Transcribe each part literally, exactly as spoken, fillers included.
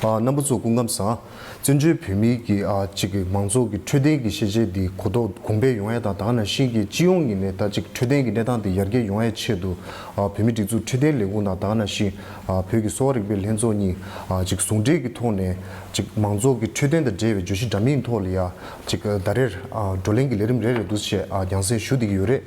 ཨ། རྣམ་པ་ཚོ་སྐུ་ཁམས་བཟང་། བཙན་བྱོལ་བོད་མིའི་གི་ཨ་ཅིག་གི་མང་ཚོགས་ཀྱི་འཕྲོད་བསྟེན་གྱི་ཤེས་བྱ་འདི་གོ་རྟོགས་གོང་འཕེལ་ཡོང་ཡ་དང་། ད་ག་ནང་བཞིན་གྱི་སྤྱི་ཡོངས་ཀྱི་ནས་ད་ཅིག་འཕྲོད་བསྟེན་གྱི་གནས་སྟངས་འདི་ཡར་རྒྱས་ཡོང་ཡའི་ཆེད་དུ། ཨ། བོད་མིའི་སྒྲིག་འཛུགས་འཕྲོད་བསྟེན་ལས་ཁུངས་དང་། ད་ག་ནང་བཞིན་ཨ་བོད་ཀྱི་གསོ་བ་རིག་པའི་ལྷན་ཚོགས་གཉིས་ཨ་ཅིག་ཟུང་འབྲེལ་གྱི་ཐོག་ནས་ཅིག་མང་ཚོགས་ཀྱི་འཕྲོད་བསྟེན་དང་འབྲེལ་བའི་བརྗོད་གཞི་འདྲ་མིན་ཐོག་ལ་ཡ་ཅིག་ད་རེར་ཨ་བགྲོ་གླེང་གི་ལས་རིམ་རེ་རེ་འདུག་སེ་ཨ་རྒྱང་སྲིང་ཞུ་བསྡད་ཀྱི་ཡོད་རེད།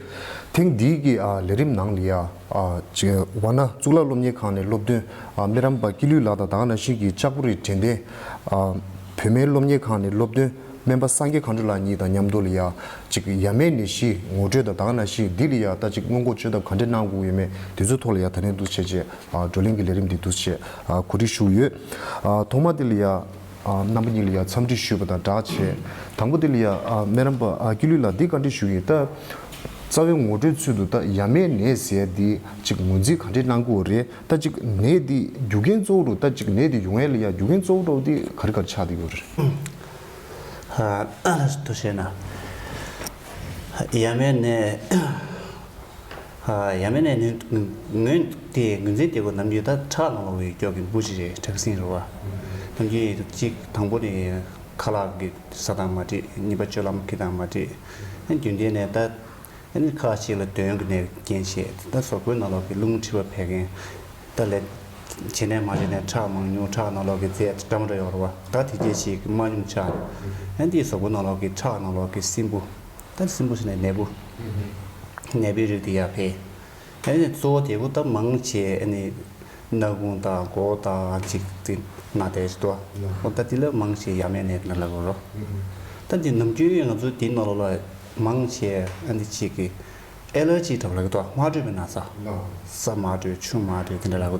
ཐེངས་འདིའི་གི་ཨ་ལས་རིམ་ནང་ལ་ཡ། ཨ་ཅིག་ཝཱ་ཎ་གཙུག་ལག་སློབ་གཉེར་ཁང་ནས་སློབ་སྟོན་ཨ་སྨན་རམས་པ་ཀི་ལུས་ལགས་དང་། ད་ག་ནང་བཞིན་གྱི་ལྕགས་པོ་རི་དྲན་རྟེན་ཨ་བོད་སྨན་སློབ་གཉེར་ཁང་ནས་སློབ་སྟོན་སྨན་པ་སངས་རྒྱས་མཁའ་འགྲོ་ལགས་གཉིས་དང་མཉམ་དུ་ལ་ཡ་ཅིག་ཡ་མའི་ནད་གཞི་ངོ་སྤྲོད་དང་། ད་ག་ནང་བཞིན་འདི་ལ་ཡ་ད་ཅིག་སྔོན་འགོག་བཅོས་ཐབས་ག་འདྲས་གནང་དགོས་ཡོད་མེད་དེ་ཚོའི་ཐོག་ལ་ཡ་ད་ནས་འདུག་བྱས་བྱས་ཨ་བགྲོ་གླེང་གི་ལས་རིམ་འདི་འདུག་བྱས་ཨ་གོ་སྒྲིག་ཞུས་ཡོད། ཨ་ཐོག་མ་དེ་ལ་ཡ། ཨ་རྣམ་པ་གཉིས་ལ་ཡ་འཚམས་འདྲི་ཞུས་པ་དང་སྦྲགས་བྱས། དང་པོ་དེ་ལ་ཡ་ཨ་སྨན་རམས་པ་ཨ་ཀི་ལུས་ལགས་འདི་བཀའ་འདྲི་ཞུ་གི་ཡིན། ད་རྩ་བའི་ངོ་སྤྲོད་ཚུལ་དུ་ད་ཡ་མའི་ནད་ཟེར་འདི་ཅིག་ངོས་འཛིན་ག་འདྲས་གནང་དགོས་རེད། ད་ཅིག་ནད་འདི་རྒྱུ་རྐྱེན་གཙོ་བོ་རུ་ད་ཅིག་ནད་འདི་ཡོང་ཡ་ལ་ཡ་རྒྱུ་རྐྱེན་གཙོ་བོ་རུ་འདི་ག་རེ་ག་རེ་ཆགས་བསྡད་ཡོད་རེད། ཨ་ལ་དུ་བཤད་ན། ཡ་མའི་ནད། ཡ་མའི་ནད་ནི་ངོས་དེ་ངོས་འཛིན་དེ་གོ་ནམ་རྒྱུན་ད་ཁྲག་ནང་ལོགས་ཀྱི་སྐྱོགས་ཀྱི་འབུ་ཅིག་རེད། ཁྲག་སྲིན་རེད་བ། ནམ་རྒྱུན་གཅིག་དང་པོ་ནི་ཁ་ལག་གི་ཟ་སྟངས་མ་འགྲིག་གཉིས་པ་སྤྱོད་ལམ་འཁྱེར་སྟངས་མ་འགྲིག་ཨ་རྒྱུན་ལྡན་ནས་ད་ཨ་ནི་ཁ་ཅིག་ལ་གདོན་གྱི་ནད་རྐྱེན་བྱས། ད་གཟུགས་པོའི་ནང་ལོགས་ཀྱི་རླུང་མཁྲིས་པ་བད་ཀན། ད་ལས་བྱེད་ནས་མ་བྱེད་ནས་ཁྲག་མང་ཉུང་། ཁྲག་ནང་ལོགས་ཀྱི་རྫས་འདྲ་མི་འདྲ་ཡོད་རེད་བ། ད་དེ་སྐད་ཅིག་གི་མ་ཉུང་ཆགས། ཨ་ནི་དེའི་གཟུགས་པོ་ནང་ལོགས་ཀྱི་ཁྲག་ནང་ལོགས་ཀྱི་སྲིན་འབུ། ད་སྲིན་འབུ་ཟེར་ནས་ནད་འབུ། ནད་འབུའི་རིགས་དེ་ཡར་འཕེལ། ཨ་ནི་གཙོ་བོ་དེ་གུ་ད་མང་ཆེ་ཨ་ནི་སྣ་ཁུང་དང་མགོ་དང་ཅིག་དེ་ན་བསྡད་ཅིག་འདུག་འོ་ད་དེ་ལ་མང་ཆེ་ཡ་མའི་ནད་ལ་ལབ་དགོས་རོ། ད་འདི་ནམ་རྒྱུན་ང་ཚོ་དེའི་ནང་ལོགས་ལ་མང་ཆེ་ཨ་ནི་ཅིག་གི་ཨེ་ལར་ཇི་འདྲ་པོ་ལབ་ཀྱི་འདུག་མ་འདྲེས་པའི་ན་ཚ། ས་མ་འདྲེས་ཆུ་མ་འདྲེས་དེ་འདྲ་ལབ་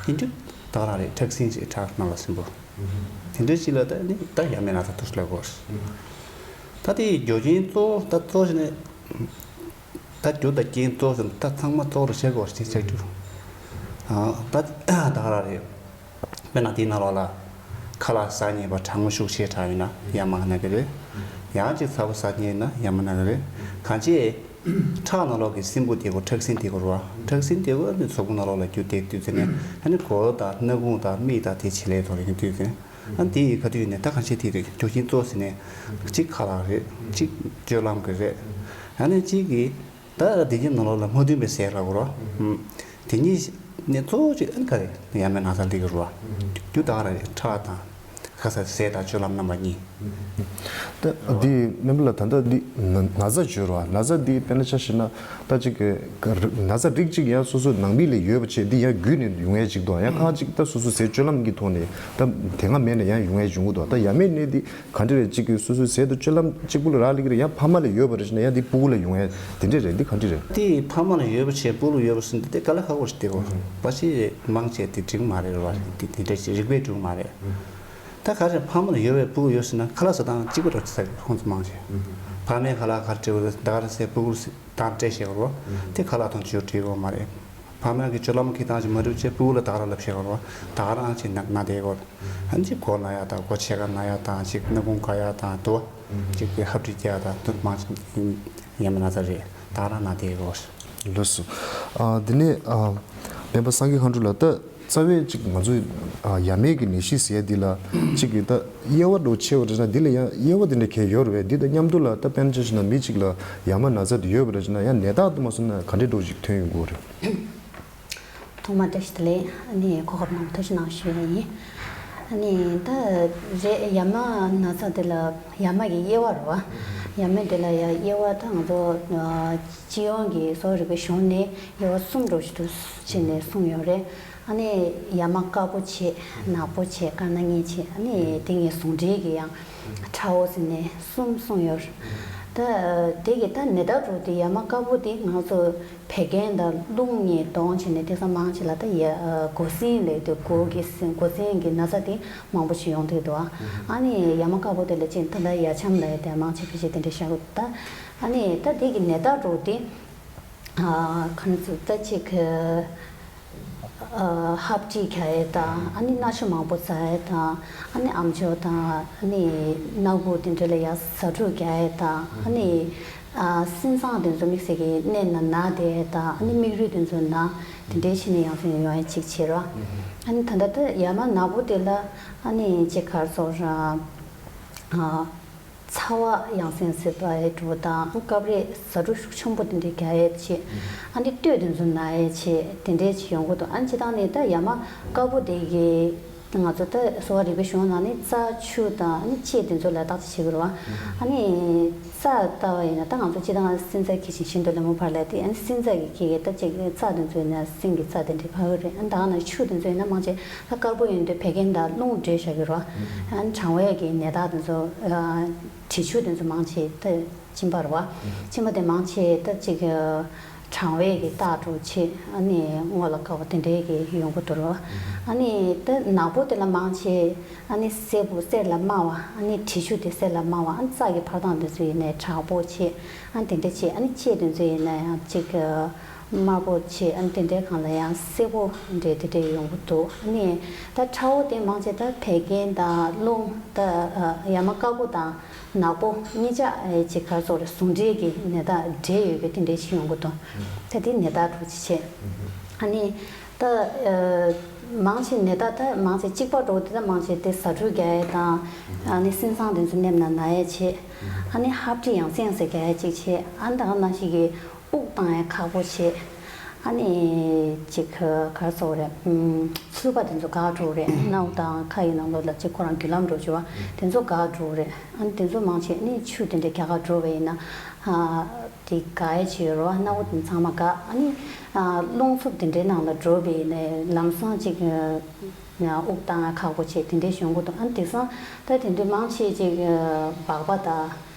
ཀྱི་འདུག་དེ་འདྲ་ད་ག་རང་རེད། ཁྲག་སྲིན་ཅིག་ཁྲག་ནང་ལ་སྲིན་འབུ། དེ་འདྲ་ཅིག་ལ་ད་ནི་ད་ཡ་མའི་ན་ཚ་འདུག་ལབ་དགོས། ད་དེའི་རྒྱུ་རྐྱེན་གཙོ་བོ་ད་གཙོ་བོ་ཞིག་ནི། ད་རྒྱུ་དང་རྐྱེན་གཙོ་བོ་ཟེར་ན་ད་ཚང་མ་གཙོ་བོ་རུ་བྱེད་དགོས་ཞེས་བྱ་རྒྱུ། ཨ་ད་ད་ག་རང་རེད། དཔེར་ན་དེའི་ནང་ལོགས་ལ་ཁ་ལག་ཟ་ཉེས་པ་གྲང་མོ་ཤུགས་ཆེ་དྲགས་ཡིན་ན་ཡ་མ་ན་གི་རེད། ཡང་ཅིག་ཚ་པོ་ཟ་ཉེས་ན་ཡ་མ་ན་གི་རེད། གང་ཅི། ཁྲག་ནང་ལོགས་ཀྱི་སྲིན་འབུ་དེ་གོ་ཁྲག་སྲིན་དེ་གོ་རུ་བ། ཁྲག་སྲིན་དེ་གོ་ནི་གཟུགས་པོ་ནང་ལོགས་ལ་རྒྱུ་དེ་དུས་ཚེ་ནས་ཨ་ནི་མགོ་དང་སྣ་ཁུང་དང་མིག་དང་དེ་བྱེད་ལས་ཐོག་ལ་ཡིན་དུས་ཚེ། ཨ་དེ་ཡི་ཁ་ཐུག་ནས་ད་གང་ཤེས་དེ་རེད། རྒྱུ་རྐྱེན་གཙོ་ཟེར་ནས་གཅིག་ཁ་ལག་རེད། གཅིག་སྤྱོད་ལམ་གྱི་རེད། ཨ་ནི་གཅིག་གིས་ད་དེ་གི་ནང་ལོགས་ལ་མ་མཐུན་པའི་ཟས་ལ་གོ་རོ། དེ་གཉིས་ནས་གཙོ་བོ་གཅིག་ཨ་ནི་ག་རེད། ཡ་མའི་ན་ཚ་ལ་དེ་གི་རུ་བ། རྒྱུ་ད་ག་རེད། ཁྲག་དང་ཁ་ས་ཟས་དང་སྤྱོད་ལམ་རྣམ་པ་གཉིས། ད་འདི་སྨན་པ་ལགས་ད་ལྟ་འདི་ན་ན་ཚ་བརྗོད་རོ། ན་ཚ་འདི་དཔེར་ན་ཆ་བཞག་ན། ད་ཅིག་གི་ན་ཚ་རིགས་གཅིག་ཡང་སོ་སོའི་ནང་མི་ལ་ཡོད་པ་བྱས་འདི་ཡང་བརྒྱུད་ནས་ཡོང་ཡས་ཅིག་འདུག་ཡང་ཁག་ཅིག་ད་སོ་སོའི་ཟས་སྤྱོད་ལམ་གྱི་ཐོག་ནས་ད་དེ་སྔ་མེད་ནས་ཡང་ཡོང་ཡས་བྱུང་གི་འདུག་ད་ཡ་མའི་ནད་འདི་ག་འདྲ་རེད། གཅིག་གི་སོ་སོའི་ཟས་དང་སྤྱོད་ལམ་གཅིག་པུ་ལ་རག་ལས་ཀྱི་རེད། ཡང་ཕ་མ་ལ་ཡོད་པ་རེད་ཟེར་ན་ཡང་འདི་སྤུ་གུ་ལ་ཡོང་ཡས་དེ་འདྲ་རེད། འདི་ག་འདྲ་རེད། དེ་ཕ་མ་ལ་ཡོད་པ་བྱས་སྤུ་གུ་ལ་ཡོད་པ་ཟེར་ན་དེ་དཀའ་ལས་ཁག་པོ་ཞིག་དེ་གོ་བ་ཞིག་མང་ཆེ་དེ་འགྲིག་མ་རེད་རེད་བ། དེ་དེ་འདྲ་ཞིག་རིག་པས་འགྲིག་མ་རེད། ད་ག་རེ་ཕ་མ་ལ་ཡོད་པའི་སྤུ་གུ་ཡོད་ཟེར་ན་ཁ་ལག་ཟ་སྟངས་གཅིག་པ་རེད་ཟེར་ཁོང་ཚོ་མང་ཆེ། ཕ་མའི་ཁ་ལག་ག་རེ་སྤྲད་དགོས་ཟེར་ད་ག་རེ་ཟེར་སྤུ་གུར་དང་སྤྲད་བཞག་གོ་རོ། དེ་ཁ་ལག་དང་ཅིག་སྤྲད་དགོས་མ་རེད། ཕ་མ་གི་སྤྱོད་ལམ་འཁྱེར་སྟངས་ཅིག་མ་འགྲིག་བྱས་སྤུ་གུ་ལ་ད་ག་རང་ལབ་བཤད་གོ་རོ། ད་ག་རང་ཅིག་ན་ན་བསྡད་གོ་རོ། ཨ་ནི་ཅིག་མགོ་ན་ཡ་དང་མགོ་ཕྱེད་ཀ་ན་ཡ་དང་ཅིག་སྣ་ཁུང་འགག་ཡ་དང་དུ་བ། ཅིག་གི་ཧབ་ཏི་རྒྱག་ཡ་དང་དུ་མང་ཅིག་ཡ་མའི་ན་ཚ་རེད། ད་ག་རང་ན་བསྡད་གོ་རོ། ལགས་སོ། ཨ་འདི་ནས་ཨ་སྨན་པ་སངས་རྒྱས་མཁའ་འགྲོ་ལགས་ད། རྩ་བའི་ཅིག་ང་ཚོའི་ཨ་ཡ་མའི་གི་ནད་གཞི་ཟེར་འདི་ལ་ཅིག་གི་ད་དབྱེ་བ་འདྲ་ཕྱེ་བ་རེད་ན་འདི་ལ་ཡང་དབྱེ་བ་འདི་འདྲ་གས་ཡོད་རེད་པས། འདི་དང་མཉམ་དུ་ལ་ད་དཔེར་ན་ཆ་བཞག་ན་མི་གཅིག་ལ་ཡ་མ་ན་ཚ་འདི་ཡོད་པ་རེད་ན་ཡང་ནད་རྟགས་དུ་མ་སོང་ན་ག་འདྲའི་འདྲ་ཞིག་ཐོན་ཡོང་གི་རེད། ཐོག་མར་བཀྲ་ཤིས་བདེ་ལེགས། ཨ་ནི་གོ་སྐབས་གནང་བ་ཐུགས་རྗེ་གནང་ཞུ་ཡ་ཡིན། ཨ་ནི་ད་རེད། ཡ་མ་ན་ཚ་འདི་ལ་ཡ་མ་གི་དབྱེ་བ་རེད་བ། ཡ་མ་འདི་ལ་ཡ་དབྱེ་བ་ད་ང་ཚོ་ཨ་སྤྱི་ཡོངས་ཀྱི་གསོ་བ་རིག་པའི་གཞུང་ནས་དབྱེ་བ་གསུམ་འདྲ་ཞིག་ཏུ་ཕྱེ་ནས་གསུངས་ཡོད་རེད། ཨ་ནི་ཡ་མ་དཀར་པོ་བྱས། ནག་པོ་བྱས། དཀར་ནག་གཉིས་བྱས། ཨ་ནི་དེ་གཉིས་ཟུང་འབྲེལ་གྱི་ཡང་ཁྲ་བོ་ཟེར་ནས་གསུམ་གསུངས་ཡོད། ད་དེ་གི་ད་ནད་རྟགས་འདྲ་དེ་ཡ་མ་དཀར་པོ་དེ་ང་ཚོ་བད་ཀན་དང་རླུང་གཉིས་གདོང་བྱས་ནས་དེང་སང་མང་ཆེ་ལ་ད་ཡ་མགོ་སྲིན་ལབ་དུས་མགོ་གི་སྲིན། མགོ་སྲིན་གྱི་ན་ཚ་དེ་མང་པོ་ཞིག་ཡོང་བསྡད་འདུག་ཨ་ནི་ཡ་མ་དཀར་པོ་དེ་ལ་ཅིག་ད་ལྟ་ཡ་ཆམ་ལབ་ཡ་དེ་མང་ཆེ་ཕལ་ཆེར་དེ་འདྲ་བཞག་གི་འདུག་ད་ཨ་ནི་ད་དེ་གི་ནད་རྟགས་འདྲ་དེ། ཨ་ཁ་ན་ཚོ་ད་ཅིག་ཨ་ཧབ་ཏི་རྒྱག་ཡས་དང་། ཨ་ནི་སྣ་ཆུ་མང་པོ་ཟ་ཡས་དང་། ཨ་ནི་ཨམ་ཅོག་དང་། ཨ་ནི་སྣ་ཁུག་དེ་འདྲ་ལ་ཡ་ཟ་འཕྲུག་རྒྱག་ཡས་དང་། ཨ་ནི་ ཨ་སེམས་བཟང་དེ་ཚོ་དམིགས་བསལ་གྱི་མནན་ན་ན་དེ་དང་ཨ་ནི་མིག་རུས་དེ་ཚོ་ན་དེ་འདྲའི་ཕྱི་ནས་ཡང་སེ་ཡོང་ཡ་གཅིག་བྱེད་རོགས། ཨ་ནི་ད་ལྟ་ད་ཡ་མ་ནག་པོ་དེ་ལ་ཨ་ནི་གཅིག་གར་སོགས་ར་ཨ་ཚ་བ་ཡང་སེ་ཟེར་བ་ཡ་འགྲོ་དང་སྐབས་རེ་ཟ་འཕྲུག་ཤུགས་ཆེན་པོ་དེ་འདྲའི་རྒྱག་ཡས་བྱེད། ཨ་ནི་སྟོད་དེ་ཚོ་ན་ཡས་བྱེད་དེ་འདྲའི་བྱེད་ཡོང་གི་འདུག་ཨ་ནི་སྤྱིར་བཏང་ནས་ད་ཡ་མ་དཀར་པོ་དེ་གི་ང་ཚོ་ད་གསོ་བ་རིག་པའི་གཞུང་ནང་ནས་རྩ་ཆུ་དང་ཨ་ནི་ལྕེ་དེ་ཚོ་ལ་བརྟག་དཔྱད་བྱེད་དགོས་རེད་བ། ཨ་ནི་རྩ་ལྟ་བ་ཡིན་ན་ད་ང་ཚོ་སྤྱིར་བཏང་སེམས་རྩ་གི་ཤིང་ཤིང་དུ་ལེ་མོ་བར་ལས་དེ་ཨ་ནི་སེམས་རྩ་གི་གི་གི་ད་ཅིག་རྩ་དེ་ཚོ་ཡིན་ན་སེམས་ཀྱི་རྩ་དེ་འདྲའི་ཕ་གི་རེད། ཨ་ནི་ད་ག་ན་ཆུ་དེ་ཚོ་ཡིན་ན་མང་ཆེ་ད་དཀར་པོ་ཡིན་དུས་བད་ཀན་དང་རླུང་འདྲེས་བཞག་གི་རེད་བ། ཨ་ནི་གྲང་བའི་གི་ནད་རྟགས་དེ་ཚོ་དྲི་ཆུ་དེ་ཚོ་མང་ཆེ་ད་གཅིན་པ་རེད་བ། གཅིན་པ་དེ་མང་ཆེ་ད་ཅིག་གྲང་བའི་གི་རྟགས་འགྲོ་ཆེ་ཨ་ནི་སྔོ་ལ་དཀར་བ་དེ་འདྲའི་གི་ཡོང་གི་འདུག་རོ། ཨ་ནི་ད་ནག་པོ་དེ་ལ་མང་ཆེ་ཨ་ནི་སེར་པོ་གསེར་ལ་དམར་བ་ཨ་ནི་དྲི་ཆུ་དེ་གསེར་ལ་དམར་བ་ཨ་ནི་རྩ་གི་འཕར་སྟངས་དེ་ཚོ་ཡིན་ནའི་དྲག་པོ་ཆེ་ཨ་ནི་དེ་འདྲ་ཆེ་ཨ་ནི་ལྕེ་དེ་ཚོ་ཡིན་ན་ཡང་ཅིག་དམར་པོ་ཆེ་ཨ་ནི་དེ་འདྲའི་སྒང་ལ་ཡང་སེར་པོ་འདྲ་དེ་འདྲ་ཡོང་གི་འདུག་ཨ་ནི་ད་ཁྲ་བོ་དེ་མང་ཆེ་ད་བད་ཀན་དང་རླུང་ད་ཡ་མ་དཀར་པོ་དང་། ནག་པོ་གཉིས་ཆ་ཨེ་ཅིག་ག་རེ་ཟེར་དགོས་རེད། ཟུང་འབྲེལ་གྱི་ནད་རྟགས་འདྲེས་ཡོད་པའི་དེ་འདྲའི་ཞིག་ཡོང་གི་འདུག་ད་དེ་ནད་རྟགས་འགྲོ་ཅི་བྱེད། ཨ་ནི་ད་ཨ་མང་ཆེ་ནད་རྟགས་ད་མང་ཆེ་གཅིག་པ་འགྲོ་དེ་ད་མང་ཆེ་དེ་ཟ་འཕྲུག་རྒྱག་ཡས་དང་ཨ་ནི་སེམས་བཟང་དེ་ཚོ་མནན་ན་ན་ཡས་བྱེད། ཨ་ནི་ཧབ་ཏི་ཡང་སེ་ཡང་སེ་རྒྱག་ཡས་གཅིག་བྱེད། ཨ་ནི་ད་ག་ནང་བཞིན་གྱི་དབུགས་བཏང་ཡས་ཁག་པོ་བྱེད། ཨ་ནི་ཅིག་ག་རེ་ཟེར་དགོས་རེད། ཚུགས་པ་དེ་ཚོ་འགག་འགྲོ་གི་རེད། སྣ་བུག་དང་ཁ་ཡི་ནང་ལོགས་ལ་ཅིག་ཁོ་རང་རྒྱུ་ལམ་འགྲོ་བྱེད་པ་དེ་ཚོ་འགག་འགྲོ་གི་རེད། ཨ་ནི་དེ་ཚོ་མང་ཆེ་ནི་ཆུ་དེ་འདྲ་རྒྱག་ག་འགྲོ་བ་ཡིན་ན་ཨ་དེ་འགག་ཡས་ཅིག་ཡོད་རེད་བ། སྣ་བུག་དེ་ཚང་མ་འགག་ཨ་ནི་ཨ་རླུང་འཚུབ་དེ་འདྲའི་ནང་ལ་འགྲོ་བ་ཡིན་ན་ལམ་སང་ཅིག་དབུགས་བཏང་ཡ་ཁག་པོ་བྱེད་དེ་འདྲའི་བྱུང་གི་འདུག་ཨ་ནི་དེང་སང་ད་དེང་དུས་མང་ཆེ་ཅིག་སྦག་པ་དང་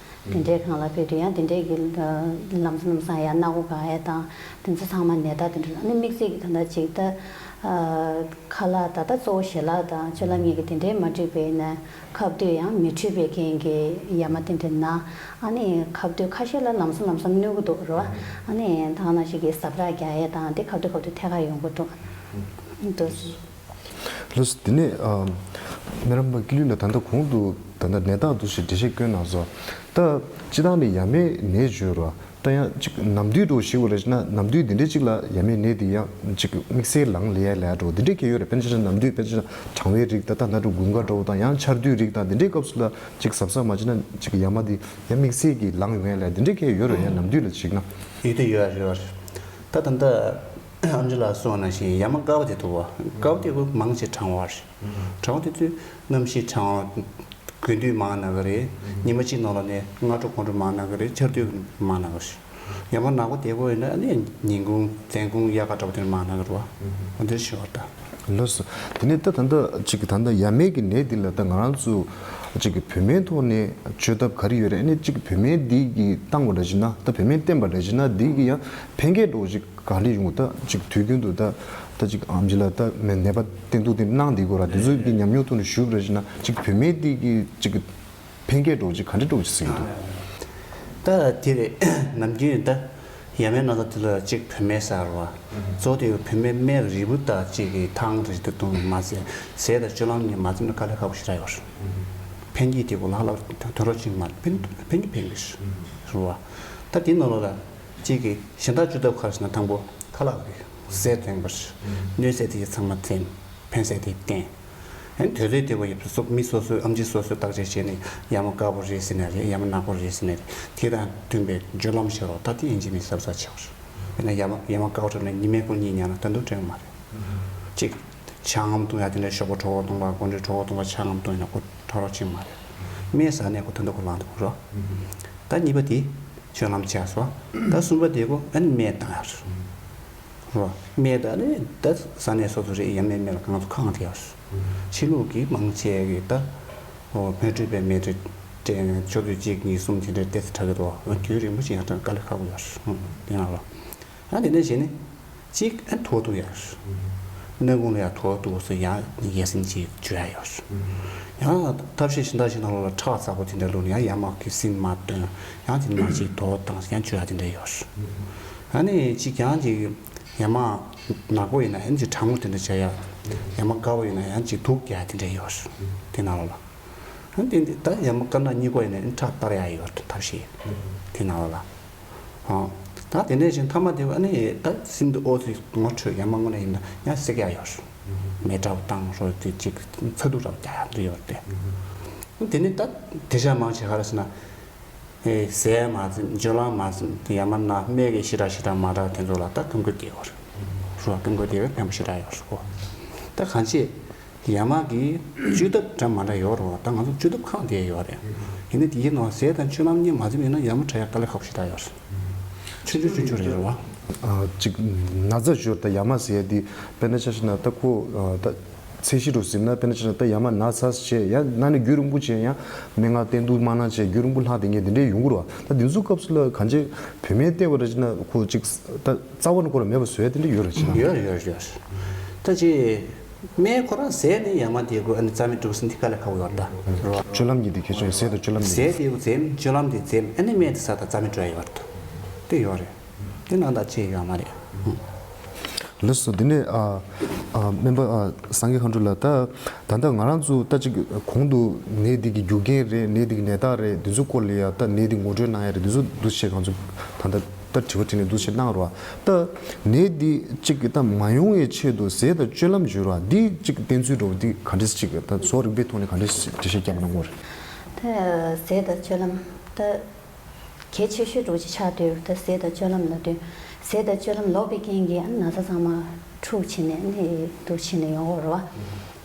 དེ་འདྲའི་སྒང་ལ་ཕེབས་དུས་ཡང་དེ་འདྲའི་གི་ལམ་སང་ལམ་སང་ཡང་སྣ་སྒོ་འགག་ཡ་དང་དེ་ཚོ་ཚང་མ་ནད་རྟགས་དེ་འདྲ་ཨ་ནི་དམིགས་བསལ་གྱི་ད་ལྟ་ཅིག་ད་ཁ་ལག་ད་ལྟ་གཙོ་བོ་ཞལ་ལག་དང་སྤྱོད་ལམ་གཉིས་ཀྱི་དེ་འདྲའི་མ་འགྲིག་པ་ཡིན་ན་ཁ་བདུད་ཡང་མི་འཕྲོད་པའི་རྐྱེན་གྱིས་ཡ་མ་དེ་འདྲ་ན་ཨ་ནི་ཁ་བདུད་ཁ་ཤས་ལ་ལམ་སང་ལམ་སང་གནོད་གི་འདུག་རེད་བ། ཨ་ནི་ད་ག་ནང་བཞིན་གྱི་ཟ་འཕྲུག་རྒྱག་ཡ་དང་དེ་ཁ་བདུད་ཁ་བདུད་ཐད་ཀར་ཡོང་གི་འདུག་འདུག་ལགས་སོ། དེ་ནས་ཨ་སྨན་རམས་པ་ཀི་ལུས་ལགས་ད་ལྟ་གོང་དུ་ད་ལྟ་ནད་རྟགས་འདུག་ཞེས་འགྲེལ་བཤད་བསྐྱོན་གནང་སོང་། ད་སྤྱིར་བཏང་ནས་ཡ་མའི་ནད་བརྗོད་རོགས། ད་ཡང་ཅིག་ནམ་དུས་འགྲོ་ཞིག་བ་རེད་ན་ནམ་དུས་འདི་འདྲའི་ཅིག་ལ་ཡ་མའི་ནད་འདི་ཡང་ཅིག་དམིགས་བསལ་ལངས་ལེ་ཡ་ལེ་ཡ་འགྲོ་འདི་འདྲའི་གལ་ཡོད་རེད། དཔེར་ན་ཆ་བཞག་ན་ནམ་དུས་དཔེར་ན་ཆ་བཞག་ན་གྲང་བའི་རིགས་ད་ལྟ་ན་འགྲོ་དགུན་ཁ་འགྲོ་དང་ཡང་ཆར་དུས་རིགས་དང་འདི་འདྲའི་སྐབས་སུ་ལ་ཅིག་གཟབ་གཟབ་མ་བྱས་ན་ཅིག་ཡ་མ་འདི་ཡང་དམིགས་བསལ་གྱི་ལངས་ཡོང་ཡ་ལེ་འདི་འདྲའི་གལ་ཡོད་རེད། ཡང་ནམ་དུས་ལ་གཞིགས་ན། ཡོད་དེ་ཡོད་རེད་ཡོད་རེད། ད་ད་ལྟ་ཨམ་ཆི་ལགས་གསུངས་ནང་བཞིན་ཡ་མ་དཀར་པོ་དེ་འདུག་བ། དཀར་པོ་དེ་ཁོ་མང་ཆེ་གྲང་བ་རེད། གྲང་བ་དེ་ཚོས་གནམ་གཤིས་གྲང་བ། དགུན་དུས་མང་ན་གི་རེད། ཉི་མ་གཅིག་ནང་ལ་ནས་སྔ་དྲོ་དགོང་དྲོ་མང་ན་གི་རེད། ཆར་དུས་མང་ན་གི་རེད། ཡ་མ་ནག་པོ་དེ་ཁོ་ཡིན་ན་ནི་ཉིན་གུང་མཚན་གུང་དབྱར་ཁ་འདྲ་པོ་དེ་ནས་མང་ན་གི་རེད་བ། འོ་འདིར་ཤི་བ་ད། ལགས་སོ། དེ་ནས་ད་ད་ལྟ་ཅིག་ད་ལྟ་ཡ་མའི་གི་ནད་འདི་ལ་ད་ང་རང་ཚོ་ཅིག་གི་བོད་སྨན་ཐོག་ནས་བཅོས་ཐབས་ག་རེ་ཡོད་རེད། ཨ་ནི་ཅིག་བོད་སྨན་འདི་གི་བཏང་བ་འདྲ་བྱས་ན་ད་བོད་སྨན་བསྟེན་པ་འདྲ་བྱས་ན་འདི་གི་ཡང་ཕན་སྐྱེད་འདྲ་བོ་ཅིག་ག་འདྲ་ཡོང་གི་ད་ཅིག་དུས་རྒྱུན་དུ་ད་ད་ཅིག་ཨམ་ཆི་ལགས་ད་མེ་ནད་པ་བསྟེན་གཏུག་དེ་གནང་བསྡད་ཀྱི་ཡོད་ར། དེ་ཚོ་གི་ཉམས་མྱོང་ཐོག་ནས་ཞུས་པ་རེད་ཟེར་ན་ཅིག་བོད་སྨན་དེ་གི་ཅིག་ཕན་སྐྱེད་འདྲ་བོ་ཅིག་ག་འདྲ་འདྲ་བོ་ཅིག་གཟིགས་ཀྱི་འདུག་ད་དེ་རེད། ནམ་རྒྱུན་ད་ཡ་མའི་ན་ཚ་དེ་ལ་ཅིག་བོད་སྨན་ཟེར་བ། གཙོ་བོ་དེ་བོད་སྨན་སྨན་རིལ་བུ་དང་ཅིག་གི་ཐང་རིལ་དུ་བཏུང་མ་ཟད་ཟས་དང་སྤྱོད་ལམ་གཉིས་མ་བསྟེན་ན་དཀའ་ལས་ཁག་པོ་ཞེ་དྲག་ཡོད་རེད། ཕན་གྱི་དེ་གོ་ལྷག་ལྷག་དོན་རོགས་ཅིག་མ་ཕན་ཕན་གྱི་ཕན་གྱི་རེད་བ། ད་དེ་ནང་ལོགས་ལ། གཅིག་གིས་གཞན་དག་བཅོས་ཐབས་ག་རེ་ཟེར་ན་དང་པོ་ཁ་ལག་གི་ཟས་བསྟེན་པ་རེད། གནོད་ཟས་དེ་ཚང་མ་བཙེམ། ཕན་ཟས་དེ་བསྟེན། ཨ་ནི་དོད་རེས་དེ་བ་ཡོད་པ་སོགས་མི་སོ་སོའི་ཨམ་ཆི་སོ་སོས་བརྟག་དཔྱད་བྱས་ནས་ཡ་མ་དཀར་པོ་རེད་ཟེར་ནའི་རེད། ཡ་མ་ནག་པོ་རེད་ཟེར་ནའི་རེད། དེ་དང་མཐུན་པའི་སྤྱོད་ལམ་བྱེད་རོགས། ད་དེ་ཡིན་གཅིག་མིན་གཅིག་གཟབ་གཟབ་བྱེད་དགོས་རེད། དཔེར་ན་ཡ་མ་ཡ་མ་དཀར་པོ་བྲབ་ནས་ཉི་མའི་སྐོར་གཉིས་ཉལ་ན་ད་དུང་དྲན་གྱི་མ་རེད། གཅིག་ཇ་མངར་མོ་བཏུང་ཡ་དེ་འདྲའི་ཞོགས་པ་དྲོ་པ་བཏུང་བ་དགོང་དྲོ་དྲོ་པ་བཏུང་བ་ཇ་མངར་མོ་བཏུང་ཡ་ན་ཁོ་ཁྲག་རོགས་ཕྱིན་མ་རེད། སྨན་ཟ་ནས་ཁོ་ད་དུང་ཁོ་ལངས་འདུག་རོ། ད་གཉིས་པ་དེ་སྤྱོད་ལམ་བྱས་སོ། ད་གསུམ་པ་དེ་ཁོ་ཨ་ནི་སྨན་བཏང་ཡ་རོ། སྨན་ད་ནི་ད་ཟ་ནས་སོ་སོ་རེད། ཡ་མའི་སྨན་ལ་ང་ཚོ་ཁེངས་བསྡད་ཡ་རོ། ཕྱི་ལུགས་ཀྱི་མང་ཆེ་གི་ད་མེ་དྲོད་པའི་མེ་དྲོད་དྲན་ཆུ་ཚོད་གཅིག་གཉིས་གསུམ་དེ་འདྲའི་ཏོག་ཙམ་དྲག་གི་འདུག་རྒྱུན་རིང་པོ་ཞིག་ཡང་དྲན་དཀའ་ལས་ཁག་པོ་ཡོད་རོ། དེ་ཡང་རོ། ཨ་དེ་ནས་བྱས་ནས་གཅིག་ཨ་དུག་བཏུག་ཡ། སྣ་ཁུང་ལ་ཡ་དུག་བཏུག་སོ་ཡང་ཡ་སེམས་ཅིག་བཅོས་ཡ་ཡོད། ཡང་ཐབས་ཤེས་གཞན་དག་ཅིག་ནང་ལོགས་ལ་ཁྲག་ཚ་པོ་དེ་འདྲ་བླུགས་ནས་ཡང་ཡ་མ་གི་སིན་མར་བཏོན། ཡང་དེ་མར་ཅིག་དུག་བཏང་ཡང་བཅོས་ཡ་དེ་འདྲ་ཡོད། ཨ་ནི་གཅིག་ཡང་ཅིག་ཡ་མ་ནག་པོ་ཡིན་ན་ཡང་ཅིག་གྲང་མོ་དེ་འདྲ་བྱ་ཡ། ཡ་མ་དཀར་པོ་ཡིན་ན་ཡང་ཅིག་དུག་རྒྱག་ཡ་དེ་འདྲ་ཡོད། དེ་ནང་ལོགས་ལ། ཨ་ནི་དེ་ད་ཡ་མ་དཀར་ནག་གཉིས་ཀ་ཡིན་ན་ཁྲག་གཏར་ཡ་ཡོད་ཐབས་ཤེས། དེ་ནང་ལོགས་ལ། ཨ། ད་དེ་འདྲ་བཞིན་མཐའ་མ་དེ་ཨ་ནི་ད་སིན་དུ་ཨོ་ཙི་ངོ་འཕྲོད་ཡ་མ་དངོས་གནས་ཡིན་ན་ཡང་སྲེག་ཡ་ཡོད་རེད། མེ་དྲག་བཏང་རོགས་དེ་གཅིག་ཚ་གདུག་རག་རྒྱག་ཡ་འདི་ཡོད་རེད་དེ། དེ་ནི་ད་དེ་ཤ་མང་ཆེ་ག་རེ་ཟེར་ན། ཨེ་ཟས་མ་ཟིན་སྤྱོད་ལམ་མ་ཟིན་དེ་ཡ་མ་ན་སྨན་གྱི་ཞེ་དྲག་ཞེ་དྲག་མ་དྲག་དེ་ཚོ་ལ་ད་སྐྱོན་ཁུལ་སྐྱེ་ཡོད་རེད། རོ་སྐྱོན་ཁུལ་དེ་བས་ཕན་པོ་ཞེ་དྲག་ཡོད་རེད་གོ། ད་གང་ཅི། ཡ་མ་གི་བཅོས་ཐབས་འདྲ་མ་འདྲ་ཡོད་རེད་བ། ད་ང་ཚོ་བཅོས་ཐབས་ཁག་དེ་ཡོད་རེད། ཡིན་ན་དེའི་ནང་ཟས་དང་སྤྱོད་ལམ་གཉིས་མ་འཛེམས་ཡོད་ན་ཡ་མ་དྲག་ཡ་དཀའ་ལས་ཁག་པོ་ཞེ་དྲག་ཡོད་རེད། ཆུང་ཆུང་ཆུང་ཆུང་རེད་རེད་བ། ཨ་ཅིག་ན་ཚ་ཞོར་ད་ཡ་མ་ཟེར་ཡ་དེ་དཔེར་ན་ཆ་བཞག་ན་ད་ཁོ་ཨ་ད་ཚད་གཞི་རུ་ཟིན་ན་དཔེར་ན་ཆ་བཞག་ན་ད་ཡ་མ་ན་ཚ་བྱས་ཡ་ན་ནི་རྒྱུན་རིང་པོ་བྱས་ཡ་སྨན་ཁང་བསྟེན་གཏུག་མ་གནང་བྱས་རྒྱུན་རིང་པོ་ལྷག་བསྡད་མཁན་དེ་འདྲས་ཡོང་གི་རེད་བ། ད་དེ་ཚོ་སྐབས་སུ་ལ་གང་ཅི་བོད་སྨན་བལྟས་པ་རེད་ཅེ་ན་ཁོ་ཅིག་ད་རྩ་བ་ནས་ཁོ་ལ་མེད་པ་བཟོ་ཡ་དེ་འདྲས་ཡོད་རེད་ཅེ་ན། ཡོད་ཡོད་ཡོད། ད་ཅི། སྨན་ཁོ་རང་ཟས་ནི་ཡ་མ་དེ་དགོས་ཨ་ནི་རྩ་མེད་འགྲོ་ཟིན་དེ་དཀའ་ལས་ཁག་པོ་ཡོད་ད། རོ། སྤྱོད་ལམ་གྱི་དེ་ཁྱད་ཆོས་ཟས་དང་སྤྱོད་ལམ་གྱི། ཟས་དེ་འཛེམ་སྤྱོད་ལམ་དེ་འཛེམ་ཨ་ནི་སྨན་དེ་ཟ་ད་རྩ་མེད་འགྲོ་ཡ་ཡོད་ད། དེ་ཡོད་རེད། དེ་ནང་ད་ཅི་ཡོད་མ་རེད། ལགས་སོ། དེ་ནས་ཨ་ཨ་སྨན་པ་ཨ་སངས་རྒྱས་མཁའ་འགྲོ་ལགས། ད་ད་ལྟ་ང་རང་ཚོ་ད་ཅིག་གོང་དུ་ནད་འདི་གི་རྒྱུ་རྐྱེན་རེད། ནད་འདི་གི་ནད་རྟགས་རེད། འདི་ཚོ་སྐོར་ལ་ཡ་ད་ནད་འདི་ངོ་སྤྲོད་གནང་ཡ་རེད། འདི་ཚོ་འདུ་ཤེས་གང་ཚོ་ད་ལྟ། ད་དྲི་བ་དྲིས་ལན་འདུག་སེ་གནང་རོགས། ད་ནད་འདི་གཅིག་གི་ད་མ་ཡོང་བའི་ཆེད་དུ་ཟས་དང་སྤྱོད་ལམ་བརྗོད་རོགས། འདི་གཅིག་བསྟེན་ཚུལ་འགྲོ་འདི་ག་འདྲས་གཅིག་ད་བཟོ་རིག་པའི་ཐོག་ནས་ག་འདྲས་འགྲེལ་བཤད་རྒྱབ་གནང་དགོས་རེད། ད་ཟས་དང་སྤྱོད་ལམ་ད་གལ་ཆེ་ཤོས་འགྲོ་ཅིག་ཆགས་དུས་ད་ཟས་དང་སྤྱོད་ལམ་ལབ་དུས་ཟས་དང་སྤྱོད་ལམ་ལོག་པའི་རྐྱེན་གྱིས་ཨ་ན་ཚ་ཚང་མ་འཁྲུག་ཕྱིན་ནས་ནི་འདུག་ཕྱིན་ནས་ཡོང་གི་རེད་བ།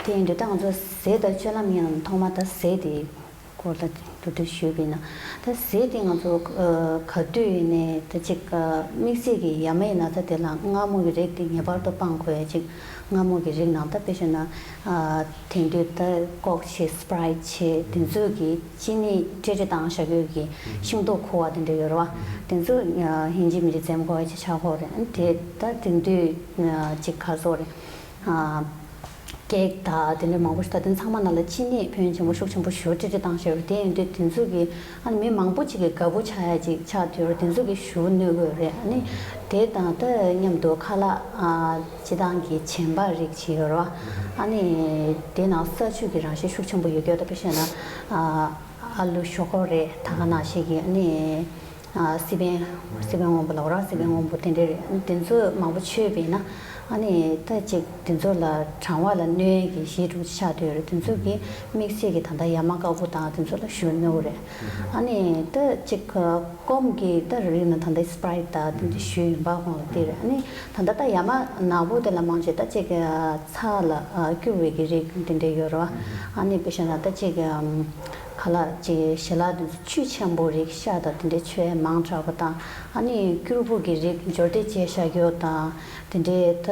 དེ་ཡིན་དུས་ད་ང་ཚོ་ཟས་དང་སྤྱོད་ལམ་ཡིན་ནམ་ཐོག་མ་ད་ཟས་དེ། སྐོར་ལ་མདོར་བསྡུས་ཞུས་པ་ཡིན་ན། ད་ཟས་དེ་ང་ཚོ་ཨ་ག་དུས་ཡིན་ནའི་ད་ཅིག་ཨ་དམིགས་བསལ་གྱི་ཡ་མའི་ན་ཚ་དེ་ལ་མངར་མོ་གི་རིགས་དེ་ངེས་པར་དུ་སྤང་དགོས་ཡ་ཅིག་མངར་མོ་གི་རིགས་ནང་ད་དཔེ་བཞག་ན་ཨ་དེང་དུས་ད་ཀོག་བྱས་སི་པ་རའིཊ་བྱས་དེ་ཚོ་གི་ཅི་ནི་ཀྲིག་ཀྲིག་བཏང་བཞག་ཡོད་གི་ཤིང་ཏོག་ཁུ་བ་དེ་འདྲ་ཡོད་རེད་བ། དེ་ཚོ་ཨ་ཡིན་གཅིག་མིན་གཅིག་འཛེམ་དགོས་ཡ་ཅིག་ཆགས་ཀྱི་ཡོད་རེད། ཨ་དེ་ད་དེང་དུས་ཨ་ཅིག་ག་རེ་ཟེར་དགོས་རེད། ཨ། ཀེག་དང་དེ་འདྲ་མང་པོ་ཞིག་ད་དེ་ཚང་མ་ནང་ལ་ཅི་ནི་ཕན་ཡོན་ཆེན་པོ་ཤུགས་ཆེན་པོ་ཞེ་པོ་ཀྲིག་ཀྲིག་བཏང་བཞག་ཡོད་རེད། དེ་ཡིན་དུས་དེ་ཚོ་གི་ཨ་ནི་མི་མང་པོ་ཅིག་གི་དགའ་པོ་ཆགས་ཡ་ཅིག་ཆགས་དུས་དེ་ཚོ་གི་ཞེ་པོ་གནོད་ཀྱི་ཡོད་རེད། ཨ་ནི་དེ་དང་ད་མཉམ་དུ་ཁ་ལག་ཨ་སྤྱིར་བཏང་གི་གྱེན་པ་རིགས་ཅིག་ཡོད་རེད་བ། ཨ་ནི་དེ་ནང་ས་ཆུ་གི་རང་བཞིན་ཤུགས་ཆེན་པོ་ཡོད་ཀྱི་ཡོད། ད་དཔེ་བཤད་ན་ཨ་ཨ་ལུ་ཞོག་ཁོག་རེད། ད་ག་ནང་བཞིན་གི་ཨ་ནི། ཨ་སི་པན། སི་པན་སྔོན་པོ་ལབ་ར། སི་པན་སྔོན་པོ་དེ་འདྲ་རེད། དེ་ཚོ་མང་པོ་མཆོད་པས་ན་ཨ་ནི་ད་ཅིག་དེ་ཚོ་ལ་གྲང་བ་ལ་གནོད་ཀྱི་གཞི་འགྲོ་ཆགས་དུས་རེད། དེ་ཚོ་གི་དམིགས་བསལ་གྱི་ད་ལྟ་ཡ་མ་དཀར་པོ་དང་དེ་ཚོ་ལ་ཞེ་པོ་གནོད་རེད། ཨ་ནི་ད་ཅིག་སྐོམ་གྱི་ད་རིགས་ན་ད་ལྟ་སི་པ་རའིཊ་དང་དེ་འདྲ་ཞེ་པོ་ཡིན་པ་ཁོང་ལ་དེ་རེད། ཨ་ནི་ད་ལྟ་ད་ཡ་མ་ནག་པོ་དེ་ལ་མང་ཆེ་ད་ཅིག་ཚྭ་ལ་སྐྱུར་བའི་གི་རིགས་དེ་འདྲ་ཡོད་རེད་བ། ཨ་ནི་དཔེ་བཤད་ན་ད་ཅིག་ཁ་ལག་ཅིག་ཞལ་ལག་དེ་ཚོ་བཅུད་ཆེན་པོ་རིགས་ཤ་དང་དེ་འདྲའི་མཆོད་མང་དྲགས་པ་དང་། ཨ་ནི་སྐྱུར་པོ་གི་རིགས་སྦྱོར་སྡེབ་བྱས་བཞག་ཡོད་དང་། དེ་འདྲའི་ད་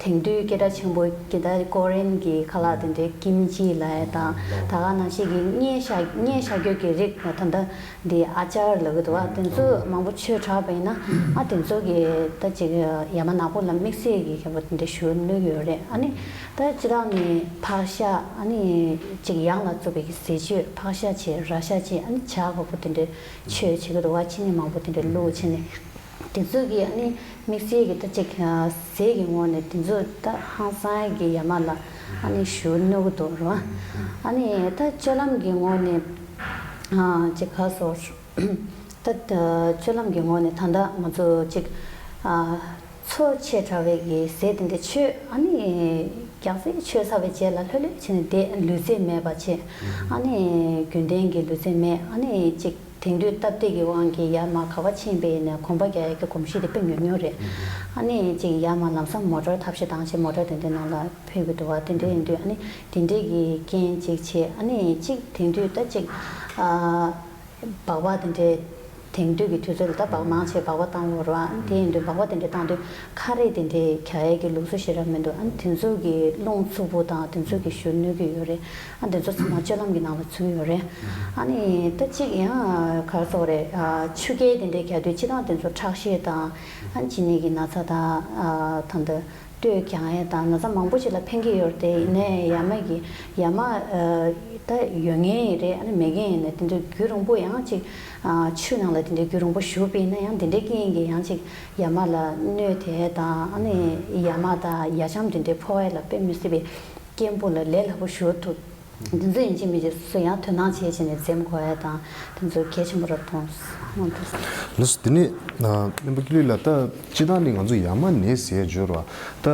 དེང་དུས་སྐད་གྲགས་ཆེན་པོ་གི་ད་ཀོ་རི་ཡན་གྱི་ཁ་ལག་དེ་འདྲའི་ཀིམ་ཅི་ལབ་ཡ་དང་། ད་ག་ནང་བཞིན་གྱི་བསྙལ་བཞག་བསྙལ་བཞག་ཡོད་ཀྱི་རིགས་ད་ལྟ་འདི་ཨ་ཅར་ལབ་ཀྱི་འདུག་བ། དེ་ཚོ་མང་པོ་མཆོད་དྲགས་པ་ཡིན་ན་ཨ་དེ་ཚོ་གི་ད་ཅིག་ཡ་མ་ནག་པོ་ལ་དམིགས་བསལ་གྱི་ཁྱད་པར་དེ་འདྲ་ཞེ་པོ་གནོད་ཀྱི་ཡོད་རེད། ཨ་ནི། ད་སྤྱིར་བཏང་ནི་ཕག་ཤ་ཨ་ནི་ཅིག་ཡང་ལ་བཙུགས་པའི་གི་ཟས་བཅུད་ཕག་ཤ་བྱས། ར་ཤ་བྱས། ཨ་ནི་ཇ་ཁོག་པོ་དེ་འདྲའི་མཆོད་བྱེད་ཀྱི་འདུག་བ། ཅི་ནི་མང་པོ་དེ་འདྲའི་བླུགས་བྱས་ནས་དེ་ཚོ་གི་ཨ་ནི་དམིགས་བསལ་གྱི་ད་ཅིག་ཟས་ཀྱི་ངོས་ནས་དེ་ཚོ་ད་ཧང་སང་གི་ཡ་མ་ལ་ཨ་ནི་ཞེ་པོ་གནོད་ཀྱི་འདུག་རེད་བ། ཨ་ནི་ད་སྤྱོད་ལམ་གྱི་ངོས་ནས་ཨ་ཅིག་ག་རེ་ཟེར། ད་སྤྱོད་ལམ་གྱི་ངོས་ནས་ད་ལྟ་ང་ཚོ་ཅིག་ཨ། ཚོ་ཆེ་དྲགས་པའི་གི་ཟས་དེ་འདྲ་མཆོད། ཨ་ནི་རྒྱགས་ཟས་མཆོད་ཚར་བའི་རྗེས་ལ་ལྷོད་ལྷོད་བྱས་ནས་བསྡད། ལུས་རྩལ་མེད་པ་བྱས། ཨ་ནི་རྒྱུན་ལྡན་གྱི་ལུས་རྩལ་མེད། ཨ་ནི་ཅིག་དེང་དུས་སྟབས་བདེ་གི་དབང་གིས་ཡར་མར་ག་པར་ཕྱིན་པ་ཡིན་ནའི་གོམ་པ་རྒྱག་ཡག་གི་གོམས་གཤིས་དེ་དཔེ་ཉུང་ཉུང་རེད། ཨ་ནི་ཅིག་ཡར་མར་ལམ་སང་མོ་ཊར་ཐབས་ཤེས་བཏང་བྱས་མོ་ཊར་དེ་འདྲའི་ནང་ལ་ཕེབས་ཀྱི་འདུག་བ། དེ་འདྲ་ཡིན་དུས་ཨ་ནི་དེ་འདྲའི་གི་རྐྱེན་ཅིག་བྱས། ཨ་ནི་ཅིག་དེང་དུས་ད་ཅིག་ཨ། སྦག་སྦག་དེ་འདྲའི་དེང་དུས་ཀྱི་དུས་ཚོད་ལ་ད་སྦག་མང་ཆེ་སྦག་སྦག་བཏང་ཡོད་རེད་བ། དེ་ཡིན་དུས་སྦག་སྦག་དེ་འདྲ་བཏང་དུས་ཁ་རས་དེ་འདྲའི་རྒྱག་ཡས་ཀྱི་ལུགས་སྲོལ་ཞེ་དྲག་མི་འདུག་ཨ་ནི་དེ་ཚོ་གི་རླུང་འཚུབ་པོ་དང་དེ་ཚོ་གི་ཞེ་པོ་གནོད་ཀྱི་ཡོད་རེད། ཨ་དེ་ཚོ་ཚང་མ་སྤྱོད་ལམ་གྱི་ནང་ལ་ཚུད་ཀྱི་ཡོད་རེད། ཨ་ནི་ད་གཅིག་ཡང་ག་རེ་ཟེར་དགོས་རེད། ཨ་ཆུ་རྐྱལ་དེ་འདྲའི་རྒྱག་དུས་སྤྱིར་བཏང་དེ་ཚོ་ཁྲག་ཤེད་དང་ཨ་ནི་གཅིན་སྙི་གི་ན་ཚ་དང་། ཨ་ད་འདི། ལྟོས་རྒྱག་ཡས་དང་ན་ཚ་མང་པོ་ཞིག་ལ་ཕན་གྱི་ཡོད་རེད་དེ། ཡིན་ནའི་ཡ་མ་གི་ཡ་མ་ཨ་ད་ཡོད་མཁན་རེད། ཨ་ནི་མེད་མཁན་ཡིན་ནའི་དེ་འདྲ་རྒྱུན་རིང་པོ་ཡང་ཅིག་ཨ་ཆུ་ནང་ལ་དེ་འདྲ་རྒྱུན་རིང་པོ་བཞུགས་པ་ཡིན་ན་ཡང་དེ་འདྲའི་རྐྱེན་གྱིས་ཡང་ཅིག་ཡ་མ་ལ་གནོད་དེ་དང་། ཨ་ནི་ཡ་མ་དང་ཡ་ཆམ་དེ་འདྲ་ཕོག་ཡས་ལ་དཔེ་མི་སྲིད་པའི་སྐྱེན་པོ་ལ་ལས་སླ་པོ་ཞུ་ཐུབ། འདི་ཚོ་ཡིན་གཅིག་མིན་གཅིག་སོ་སོ་ཡང་དོ་སྣང་བྱེད་བྱས་ནས་འཛེམ་དགོས་ཡ་དང་དེ་ཚོ་གལ་ཆེན་པོ་རེད་མཐོང་སོང་། ལགས་སོ། དེ་ནས་སྨན་པ་ཀུན་ལེགས་ལགས། ད་སྤྱིར་བཏང་ནི་ང་ཚོ་ཡ་མ་ནད་ཟེར་ཡ་ཡོད་རེད་བ། ད་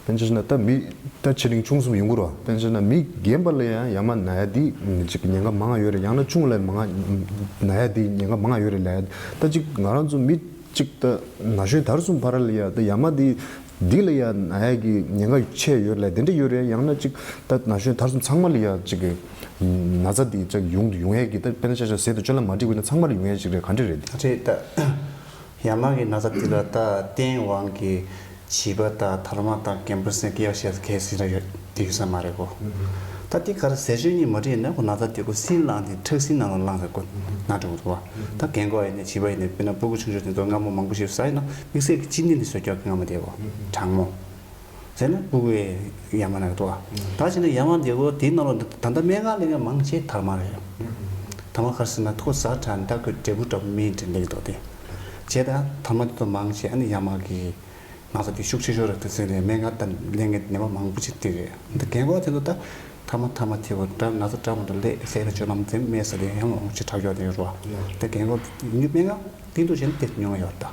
དཔེར་ན་ཆ་བཞག་ན་ད་མི་ད་ཆེ་འབྲིང་ཆུང་གསུམ་ཡོང་གི་རེད་བ། དཔེར་ན་ཆ་བཞག་ན་མི་རྒན་པ་ལ་ཡང་ཡ་མ་ན་ཡ་དེ་ཅིག་ཉེན་ཁ་མང་ང་ཡོད་རེད། ཡང་ན་ཆུང་ལ་མང་ང་ན་ཡ་དེ་ཉེན་ཁ་མང་ང་ཡོད་རེད་ལབ་ཡ། ད་ཅིག་ང་རང་ཚོ་མི་ཅིག་ད་ན་གཞོན་དར་གསུམ་བར་ལ་ཡ་ད་ཡ་མ་དེ་འདི་ལ་ཡ་ན་ཡ་གི་ཉེན་ཁ་ཆེ་ཡོད་ལ་དེ་འདྲ་ཡོད་རེད། ཡང་ན་ཅིག་ད་ན་གཞོན་དར་གསུམ་ཚང་མ་ལ་ཡ་ཅིག་གི་ན་ཚ་འདི་ཅིག་ཡོང་དུ་ཡོང་ཡས་ཀྱི་ད་དཔེར་ན་ཆ་བཞག་ཟས་དང་སྤྱོད་ལམ་མ་འགྲིག་པ་ཡིན་ན་ཚང་མ་ལ་ཡོང་ཡས་ཅིག་རེད། ག་འདྲ་རེད་འདི། རེད་ད། ཡ་མ་གི་ན་ཚ་འདི་ལ་ད་བརྟེན་དབང་གིས་བྱིས་པ་དང་དར་མ་དང་རྒན་པ་སེ་གི་ཡག་ཤས་གལ་སྲིད་ལ་ཡོད་དེ་ཡོད་ས་མ་རེད་གོ། ད་འདི་ག་རེ་ཟས་སྤྱོད་གཉིས་མ་འགྲིག་ན་ཁོ་ན་ཚ་འདི་ཁོ་སྲིན་ལངས་ཏེ་ཁྲག་སྲིན་ནང་ལ་ལངས་ཟེར་གོ་ན་འགྲོ་གི་འདུག་བ། ད་རྒན་གོག་ཡིན་ནའི་བྱིས་པ་ཡིན་ནའི་དཔེར་ན་སྤུ་གུ་ཆུང་ཆུང་དེ་ཚོ་མངར་མོ་མང་པོ་ཞིག་ཟ་ཡིན་ན་དམིགས་བསལ་གྱི་གཅིན་སྙི་ལ་སོགས་ཀྱང་མངར་མོ་དེ་གོ་གྲང་མོ། ཟེར་ན་སྤུ་གུའི་ཡ་མ་ན་གི་འདུག་བ། ད་བྱས་ན་ཡ་མ་འདི་གོ་དེའི་ནང་ལ་ད་ལྟ་སྨན་ཁང་ལས་ཀ་མང་ཆེ་དར་མ་རེད། དར་མ་ག་རེ་ཟེར་ན་ཐོ་ཟ་དྲག་ད་ཁོས་འབྲས་བུ་འདྲ་པོ་མིན་དྲན་ལེགས་འདུག་དེ། བྱས་ད་དར་མ་དེ་ཚོ་མང་ཆེ་ཨ་ནི་ཡ་མ་གི་ན་ཚ་དེ་ཤུགས་ཆེ་ཤོས་རེད་དེ་ཟེར་ནས་སྨན་ཁང་ད་ལས་ཀ་ནད་པ་མང་པོ་ཅིག་དེ་རེད། འདི་རྒན་གོག་དེ་ཚོ་ད་ཐ་མ་ཐ་མ་དེ་གོ་འདྲ་ན་ཚ་འདྲ་མ་འདུག་ལས་ཟས་ལ་སྤྱོད་ལམ་འཛེམ་མེད་ཟེར་ཏེ་ཡང་མང་པོ་ཅིག་དྲག་ཡོད་དེ་རེད་བ། དེ་རྒན་གོག་ཡིན་རྒྱུ་སྨན་ཁང་དེ་འདུག་བྱས་ན་དེ་ཉུང་བ་ཡོད་ད།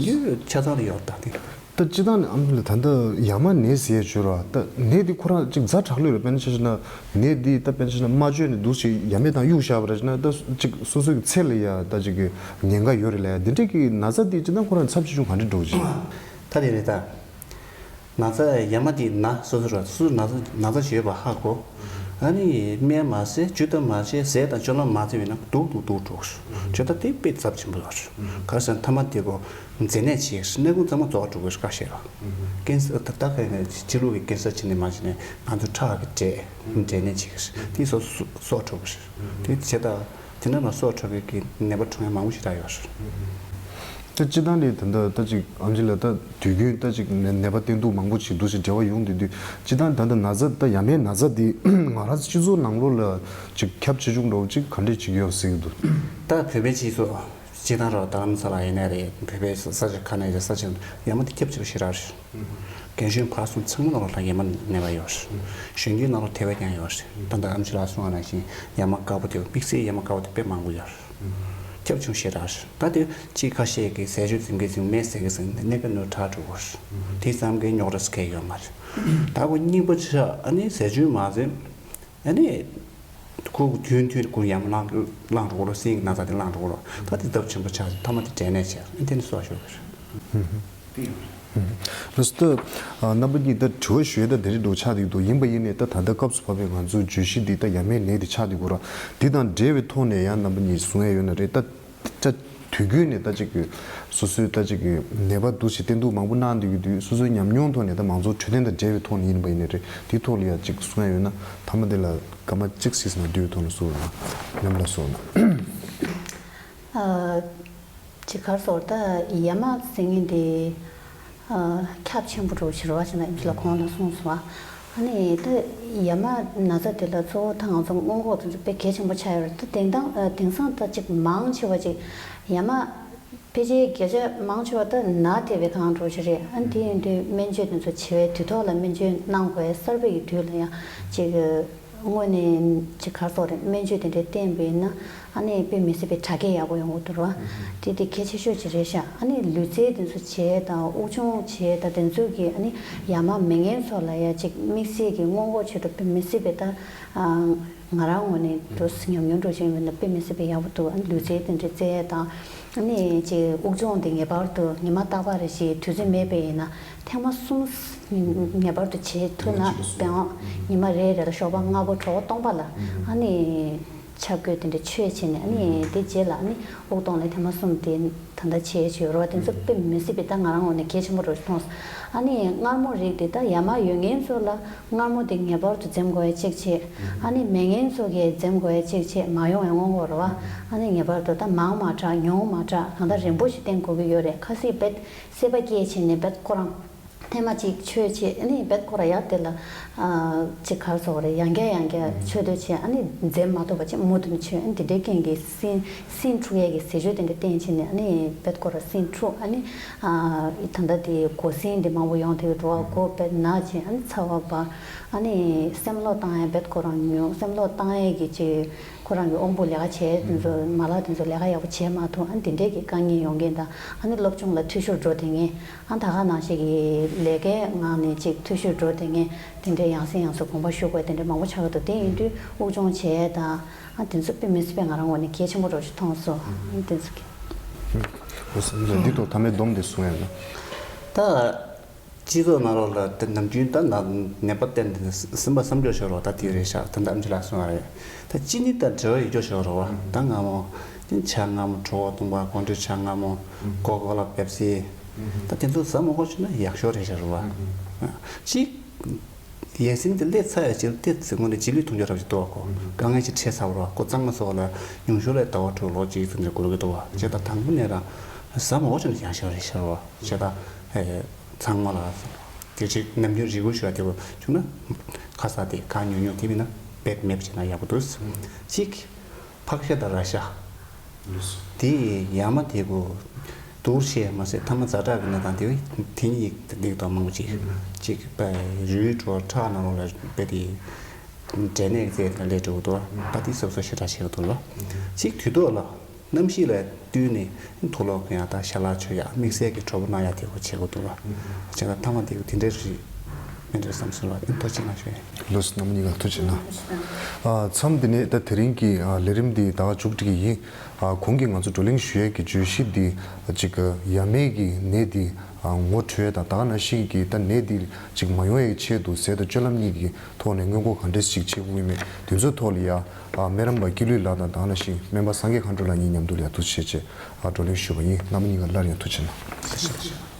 ཡིན་རྒྱུ་ཆ་ཚང་རེ་ཡོད་ད་དེ། ད་སྤྱིར་བཏང་ནས་ཨ་མ་ལགས་ད་ལྟ་ཡ་མ་ནད་ཟེར་ཡ་བྱོས་ར། ད་ནད་འདི་ཁོ་རང་ཅིག་ཛ་དྲག་ལོས་ར། དཔེར་ན་ཆ་བཞག་ན་ནད་འདི་ད་དཔེར་ན་ཆ་བཞག་ན་མ་བཅོས་ནས་འདུག་ཅིག་ཡ་མེད་དང་གཡུག་བཞག་པ་ར་ཅིག་ན་ད་ཅིག་སོ་སོའི་ཚེ་ལ་ཡ་ད་ཅིག་གི་ཉེན་ཁ་ཡོད་རེད་ལ་ཡ། འདི་འདྲས་ཀྱི་ན་ཚ་འདི་སྤྱིར་བཏང་ཁོ་རང་ཚབས་ཆེ་ཆུང་ག་འདྲས་འགྲོ་གི་ཅིག་ད་དེ་རེད་ད། ན་ཚ་ཡ་མ་འདི་ན་སོ་སོ་ར་སོ་སོ་ན་ཚ་ན་ཚ་ཡོད་པ་ཧ་གོ། ཨ་ནི་སྨན་མ་བཟས་བཅོས་ཐབས་མ་བྱས་ཟས་དང་སྤྱོད་ལམ་མ་བྱས་པ་ཡིན་ན་སྡུག་སྡུག་སྡུག་འགྲོ་གི། བཅོས་ཐབས་དེ་དཔེ་ཚབས་ཆེན་པོ་ཡོད་རེད། ག་རེ་ཟེར་ན་ཐ་མ་དེ་གོ་མཛེ་ནད་བྱས་སྣ་ཁུང་གཙང་མ་རྫོགས་འགྲོ་གི་ཁ་ཤས་ལ། ཀན་སར་ད་ལྟ་ག་ནས་ཕྱི་ལུགས་ཀྱི་ཀན་སར་བྱས་ནས་མ་བྱས་ནས་ང་ཚོ་ཁྲག་གི་འབྲས་འབྲས་ནད་བྱས་གི་དེ་སོ་སོ་སྲོག་འཕྲོག་གི་རེད། དེ་བྱས་ད་དེ་འདྲ་ན་སྲོག་འཕྲོག་གི་ནད་པ་འཁྲུངས་ཡ་མང་པོ་ཞེ་དྲག་ཡོད་རེད། ད་སྤྱིར་བཏང་ནས་ད་ལྟ་ད་ཅིག་ཨམ་ཆི་ལགས་ད་དུས་རྒྱུན་ད་ཅིག་ནད་ནད་པ་བསྟེན་གཏུག་མང་པོ་ཅིག་འདུག་ཅིག་འབྲེལ་བ་ཡོང་བསྡད་དུས་སྤྱིར་བཏང་ད་ལྟ་ན་ཚ་ད་ཡ་མའི་ན་ཚ་འདི་ང་རང་ཚོ་སྤྱི་ཚོགས་ནང་ལོགས་ལ་ཅིག་ཁྱབ་ཆེ་ཆུང་འདྲ་བོ་ཅིག་ག་འདྲས་ཅིག་ཡོད་ཟེར་གྱི་འདུག་ད་བོད་པའི་སྤྱི་ཚོགས་སྤྱིར་བཏང་རོ་རྡ་རམ་ས་ལ་ཡིན་ནའི་རེད། བོད་པའི་ས་ཆ་ཁ་ནས་རེད། ས་ཆ་ཡ་མ་དེ་ཁྱབ་ཆེ་བ་ཞེ་དྲག་རེད། རྒན་གཞོན་བར་གསུམ་ཚང་མ་ནང་ལོགས་ལ་ཡ་མ་ནད་པ་ཡོད་རེད། གཞོན་སྐྱེས་ནང་ལོགས་དེ་བས་ཀྱང་ཡོད་རེད། ད་ལྟ་ཨམ་ཆི་ལགས་གསུངས་པ་ནང་བཞིན་ཡ་མ་དཀར་པོ་དེ་དམིགས་བསལ་ཡ་མ་དཀར་པོ་དེ་དཔེ་མང་པོ་ཡོད་རེད། ཁྱབ་ཆུང་ཞེ་དྲག་རེད། ད་དེ་ཅིག་ཁ་ཤས་ཀྱིས་ཟས་སྤྱོད་འཛིན་གྱི་འཛིན་མེད་ཟེར་གྱི་ཟེར་ནས་གནས་སྐབས་ནོར་དྲག་འགྲོ་གི་རེད། དེ་ཙམ་གྱིས་རྙོག་དྲ་ཟེར་མཁན་ཡོད་མ་རེད། ད་ཁོ་གཉིས་པ་ཆ་ཨ་ནི་ཟས་སྤྱོད་མ་འཛིན། ཨ་ནི། ཁོ་དུས་དུས་ཁོ་ཡ་མ་བླངས་བླངས་འགྲོ་གོ་ལོ། སྲིན་གྱི་ན་ཚ་དེ་བླངས་འགྲོ་གོ་ལོ། ད་དེ་ལྡབ་ཆེན་པོ་ཆགས་ཐ་མ་དེ་འབྲས་ནད་ཆགས་ཨ་དེ་ནི་སྲོག་ཤོར་གི་རེད། ལགས་སོ། ད་རྣམ་པ་གཉིས་ད་དྲི་བ་ཞུ་ཡས་ད་དེ་རིང་འགྲོ་ཆགས་འདུག་འདུག་ཡིན་པ་ཡིན་ནའི་ད་ད་ལྟ་སྐབས་སུ་བབས་པའི་ང་ཚོའི་བརྗོད་གཞི་འདི་ད་ཡ་མའི་ནད་དེ་ཆགས་འདུག་གོ་ར། འདི་དང་འབྲེལ་བའི་ཐོག་ནས་ཡང་རྣམ་པ་གཉིས་གསུང་ཡས་ཡོད་ན་རེད་ད། ད་དུས་རྒྱུན་ནས་ད་ཅིག་གི་སོ་སོའི་ད་ཅིག་གི་ནད་པ་འདུག་ཅིག་བསྟེན་གཏུག་མང་པོ་གནང་བསྡད་ཀྱི་འདུག་སོ་སོའི་ཉམས་མྱོང་ཐོག་ནས་ད་མང་ཚོགས་འཕྲོད་བསྟེན་དང་འབྲེལ་བའི་ཐོག་ནས་ཡིན་པ་ཡིན་ནའི་རེད། དེའི་ཐོག་ལ་ཡང་ཅིག་གསུང་ཡ་ཡོད་ན་མཐའ་མ་དེ་ལ་སྐར་མ་གཅིག་ཙམ་ནང་བསྡུས་པའི་ཐོག་ནས་གསུང་རོགས་གནང་། ཉམས་ལ་སོགས་ན། ཨ། ཅིག་གར་སོར་ད་ཡ་མ་ཟེར་མཁན་དེ། ཨ། ཁྱབ་ཆེན་པོ་འགྲོ་ཕྱིར་བ་ཅིག་ན་ཨིན་ལ་གོང་ལ་གསུངས་སོང་བ། ཨ་ནི་ད་ཡ་མ་ན་ཚ་དེ་ལ་གཙོ་བོ་ད་ང་ཚོ་སྔོན་འགོག་དེ་ཚོ་དཔེ་གལ་ཆེན་པོ་ཆགས་ཡོད་རེད། ད་དེང་དང་དེང་སང་ད་ཅིག་མང་ཆེ་བ་ཅིག་ཡ་མ་ཕལ་ཆེར་བརྒྱ་ཆ་མང་ཆེ་བ་ད་ན་དེ་བས་གང་འགྲོ་ཆེ་རེད། ཨ་ནི་དེ་ཡིན་དུས་སྨན་བཅོས་དེ་ཚོ་བྱེད་པའི་དུས་ཐོག་ལ་སྨན་བཅོས་གནང་དགོས་གསར་པའི་དུས་ལ་ཡང་ཅིག་དངོས་གནས་ཅིག་གར་སོགས་རེད། སྨན་བཅོས་དེ་འདྲའི་བསྟེན་པ་ཡིན་ན་ཨ་ནི་དཔེ་མི་སྲིད་པའི་དྲག་སྐྱེད་ཡག་པོ་ཡོང་གི་འདུག་ར། དེ་དེ་གལ་ཆེ་ཤོས་ཅིག་རེད་ཤག་ཨ་ནི་ལུས་རྩལ་དེ་ཚོ་བྱས་དང་དབུགས་སྦྱོང་བྱས་དང་དེ་ཚོ་གི་ཨ་ནི་ཡ་མ་མེད་མཁན་ཚོ་ལ་ཡ་ཅིག་དམིགས་བསལ་གྱི་སྔོན་འགོག་ཆེད་དུ་དཔེ་མི་སྲིད་པའི་ད་ང་རང་ངོས་ནས་འགྲོ་ཉམས་མྱོང་འགྲོ་བཞིན་ཡོད་ན་དཔེ་མི་སྲིད་པའི་ཡག་པོ་འདུག་ཨ་ནི་ལུས་རྩལ་དེ་འདྲ་རྩེད་དང་ཨ་ནི་ཅིག་དབུགས་སྦྱོང་དེ་ངེས་པར་དུ་ཉི་མ་རྟག་པར་རེ་བཞིན་དུས་ཚོད་མེད་པ་ཡིན་ན་ཐེངས་མ་གསུམ། ངེས་པར་དུ་བྱེད་ཐུབ་ན་དཔེ་ཉི་མ་རེ་རེ་ལ་ཞོགས་པ་སྔ་པོ་དྲོ་པོ་སྟོང་པ་ལ་ཨ་ནི་ཆབ་གོས་དེ་འདྲ་མཆོད་བྱས་ནས་ཨ་ནི་དེ་རྗེས་ལ་ཨ་ནི་དབུགས་གཏོང་ལ་ཐེངས་མ་གསུམ་དེ་ད་ལྟ་བྱེད་ཀྱི་ཡོད་རེད་བ། དེ་ཚོ་དཔེ་མི་སྲིད་པའི་ད་ང་རང་ངོས་ནས་གལ་ཆེན་པོ་རེད་མཐོང་སོང་། ཨ་ནི་མངར་མོ་རིགས་དེ་ད་ཡ་མ་ཡོད་མཁན་ཚོ་ལ་མངར་མོ་དེ་ངེས་པར་དུ་འཛེམ་དགོས་ཡ་གཅིག་བྱས། ཨ་ནི་མེད་མཁན་ཚོ་གིས་འཛེམ་དགོས་ཡ་གཅིག་བྱས། མ་ཡོང་བའི་སྔོན་འགོག་རེད་བ། ཨ་ནི་ངེས་པར་དུ་ད་མང་མ་དྲགས་ཉུང་མ་དྲགས་གང་ལྟར་རིང་པོ་ཞིག་བསྟེན་དགོས་ཀྱི་ཡོད་རེད། ཁ་སང་རྦད་སྲེད་པ་སྐྱེས་བྱས་ནས་རྦད་ཁོ་རང་། ཐེངས་མ་གཅིག་མཆོད་བྱས། ཨ་ནི་རྦད་ཁོ་རང་ཡར་དེ་ལ་ཨ་ཅིག་ག་རེ་ཟེར་དགོས་རེད། ཡང་བསྐྱར་ཡང་བསྐྱར་མཆོད་འདོད་བྱས། ཨ་ནི་འཛེམ་མ་ཐུབ་པ་ཅིག་མུ་མཐུད་མཆོད། ཨ་ནི་དེ་འདྲའི་རྐྱེན་གྱིས་སྲིན་སྲིན་འཁྲུག་ཡས་ཀྱི་ཟས་སྤྱོད་དེ་འདྲ་བསྟེན་བྱས་ནས། ཨ་ནི་རྦད་ཁོ་རང་སྲིན་འཁྲུག་ཨ་ནི་ཨ་ད་ལྟ་དེ་མགོ་སྲིན་འདི་མང་པོ་ཡོང་དེ་འགྲོ་བ། མགོ་རྦད་ན་བྱས། ཨ་ནི་ཚ་བ་འབར། ཨ་ནི་སེམས་བློ་བཏང་ཡས་རྦད་ཁོ་རང་ཉུང་། སེམས་བློ་བཏང་ཡས་ཀྱི་ཅིག་ཁོ་རང་གི་དབང་པོ་ལས་ཀ་བྱས་དེ་ཚོ་མ་ལག་དེ་ཚོ་ལས་ཀ་ཡག་པོ་བྱས་མ་ཐུབ། ཨ་ནི་དེ་འདྲས་ཀྱི་དཀའ་ངལ་ཡོང་མཁན་དང་། ཨ་ནི་སློབ་སྦྱོང་ལ་འཐུས་ཤོར་འགྲོ་བསྡད་མཁན། ཨ་ད་ག་ནང་བཞིན་གྱི་ལས་ཀའི་ངང་ནས་ཅིག་འཐུས་ཤོར་འགྲོ་བསྡད་མཁན་དེ་འདྲས་ཡང་སེ་ཡང་སེ་དགོངས་པ་ཞུ་དགོས་དེ་འདྲས་མང་པོ་ཆགས་ཀྱི་འདུག་དེ་ཡིན་དུས་དབུགས་སྦྱོང་བྱས་དང་། ཨ་དེ་ཚོ་དཔེ་མི་སྲིད་པའི་ང་རང་ངོས་ནས་གལ་ཆེན་པོ་འདྲ་ཞིག་མཐོང་སོང་། ཨ་དེ་ཚོ་གི། འོ་ཟེར་ན་འདི་ཐོག་མཐའ་མའི་སྡོམ་དེ་གསུང་ཡ་ན། ད་སྤྱི་ཚོགས་ནང་ལོགས་ལ་དེ་ནམ་རྒྱུན་ད་ནད་པ་བསྟེན་དེ་སེམས་པ་བསམ་སྐྱོ་ཤོར་བ་ད་དེ་རེད་ཤག་ད་ལྟ་ཨམ་ཆི་ལགས་གསུངས་པ་རེད། ད་གཅིག་ནི་ད་འབྲེལ་བ་ཡོད་སྐྱོ་ཤོར་བ། ད་སྔ་མོ་ཇ་མངར་མོ་གྲོད་ཁོག་ལྟུང་བ། ཀོང་ཀྲེས་ཇ་མངར་མོ། ཀོ་ཀོ་ལ། པེབ་སི། ད་དེ་ཚོ་ཟ་མ་དགོས་བྱུང་ན་ཡག་ཤོས་རེད་ཤག་རེད་བ། གཅིག་ཡས་སྲིན་དེ་སླེབས་ཚར་ཡ་ཅིག་དེ་ཚེ་སྔོན་ནས་རྗེས་ལུས་མཐོང་རྒྱུ་འདྲ་ཅིག་འདུག་བ་ཁོ། དཀའ་ངལ་ཅིག་འཕྲད་ཚར་བ་རེད་བ། ཁོ་གཙང་མ་སོགས་ལ་ཉུང་ཤོས་ལ་ཟླ་བ་དྲུག་ལོ་གཅིག་ཙམ་ཅིག་འགོར་གྱི་འདུག་བ། བྱས་ད་དང་པོ་ནས་རང་ཟ་མ་དགོས་བྱུང་ན་ཡག་ཤོས་རེད་ཤག་རེད་བ། བྱས་ད་ཨེ་ཚང་མ་ལ་དེ་ཅིག་ནམ་རྒྱུན་རེ་སྒུག་ཞུ་ཡ་དེ་བྱུང་ན་ཁ་ཟས་དེ་གང་ཉུང་ཉུང་དེ་མིན་ན་རྦད་མེད་པ་བྱས་ན་ཡག་པོ་འདུག་གཅིག་ཕག་ཤ་དང་ར་ཤ། དེ་ཡ་མ་དེ་གོ་དུར་ཤེས་མ་ཟད་ཐ་མ་ཛ་དྲག་གི་ན་དང་དེ་བས་དེ་གཉིས་དེ་དང་མང་པོ་ཅིག་ཅིག་པ་རུལ་འགྲོ་ཁྲག་ནང་ལོགས་ལ་པེ་དེ་འབྲས་ནད་རྫས་ལ་ལས་འགྲོ་གི་འདུག་ད་དེ་སོ་སོ་ཞེ་དྲག་བྱེད་ཀྱི་འདུག་ལ། ཅིག་དུས་ཐོག་ལ་གནམ་གཤིས་ལ་བསྟུན་ནས་དུག་ལོག་གི་ཡ་ད་ཤ་ལག་མཆོད་ཡ་དམིགས་བསལ་གྱི་གྲོགས་པོ་གནང་ཡ་དེ་གོ་བྱེད་དགོས་འདུག་ལ། བྱས་ན་ཐ་མ་དེ་གོ་དེ་འདྲའི་རིགས་མི་འདྲ་བསམ་སོང་ལ། ཨེ་ཐུགས་རྗེ་གནང་ཞུ། ལགས་སོ། རྣམ་པ་གཉིས་ཀ་ཐུགས་རྗེ་གནང་། ཨ་མཚམས་འདི་ནས་ད་དེ་རིང་གི་ཨ་ལས་རིམ་འདི་ད་ག་མཇུག་སྒྲིལ་གྱི་ཡིན། ཨ་གོང་གི་ང་ཚོ་བགྲོ་གླེང་ཞུ་ཡས་ཀྱི་བརྗོད་གཞི་འདི་ཅིག་ཡ་མེད་ཀྱི་ནད་འདི་ཨ་ངོ་འཕྲོད་དང་། ད་ག་ནང་བཞིན་གྱི་ད་ནད་འདི་ཅིག་མ་ཡོང་ཡས་ཀྱི་ཆེད་དུ་ཟས་དང་སྤྱོད་ལམ་གཉིས་ཀྱི་ཐོག་ནས་སྔོན་འགོག་ག་འདྲས་ཅིག་བྱེད་དགོས་ཀྱི་མེད་དེ་ཚོའི་ཐོག་ལ་ཡ་ཨ་སྨན་རམས་པ་ཀུན་ལེགས་ལགས་དང་། ད་ག་ནང་བཞིན་སྨན་པ་སངས་རྒྱས་མཁའ་འགྲོ་ལགས་གཉིས་མཉམ་དུ་ལ་ཡ་ཐུགས་རྗེ་ཆེ་ཆེ་ཨ་བགྲོ་གླེང་ཞུས་པ་ཡིན། རྣམ་པ་གཉིས་ཀ་སླར་ཡང་ཐུགས་རྗེ་གནང་།